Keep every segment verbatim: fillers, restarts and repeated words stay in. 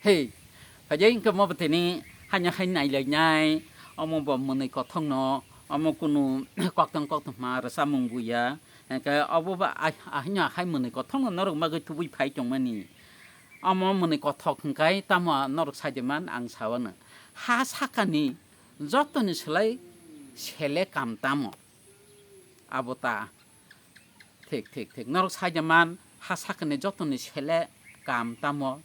Hey, phaijai hwnkhe mo bwthaini hanya hai nailainai, omo bo mwnwi kothokno, omo kunu koktwng koktwma rwchapmung buya, hwnkhe obo ba ah-, ahanya hai mwnwi kothokno norok bagwi tubui phai tongmani. Omo mwnwi kothok hwnkhe tamo norok saidiman ang sawano. Ha sakani jotoni slai sele kam tamo? Abo ta. Thik, thik, thik. Norok saidiman ha sakani jotoni sele kam tamo?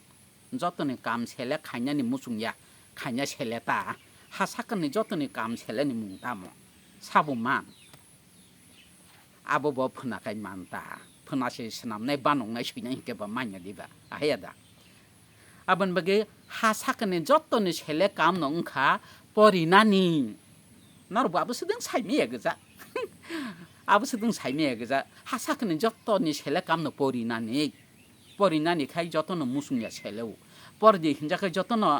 Jotoni kam sele khainani muchungya, khaina sele ta. Ha sakani jotoni kam seleni mung tamo? Sabo man. Abo bo phwnakai man ta. Phwna se swnamnai, banoknai, swinai hwnkhe bo manya diba? Ahaya da. Aboni bagwi ha sakani jotoni sele kamno wngkha porinani. Norok bo abo swdwng saimaya gwja. Abo swdwng saimaya gwja. Ha sakani jotoni sele kamno porinani. Porinani khai jotono muchungya seleo. Pordi hinjakhe jotono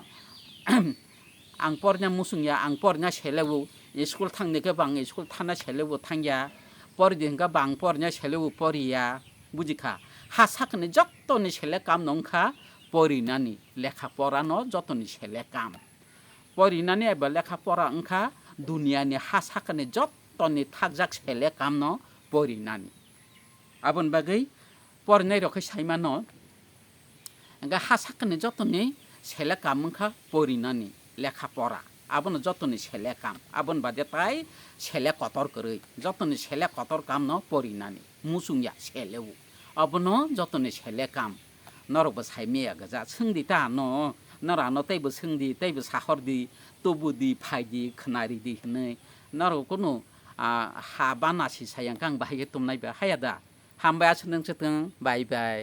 ang porna muchungya, ang porna seleo. School thangni khe bo ang school thana seleo thangya. Pordi hinka bo ang porna seleo poriya. Bujikha? Ha sakni jotoni sele kamno wngkha porinani. Lekha porano jotoni sele kam. Porinani eba lekha pora wngkha duniyani ha sakni jotoni thakjak sele kamno porinani. Aboni bagwi porinai rok khe saimano, hwnkhe ha sakni jotoni sele kam wngkha porinani, lekha pora. Abono jotoni sele kam. Aboni bade tai sele kotor kwrwi. Jotoni sele kotor kamno porinani. Muchungya seleo. Abono jotoni sele kam. Norok bo saimaya gwja. Swngdi ta ano. Norok ano teibo swngdi, teibo sahordi, tubudi, phaidi, khwnaridi hwnwi. Norok kunu, ah, ha bana si sayang kang bahai khe tumnai ba haya da. Hambai aswk nung swtwng. Bye bye.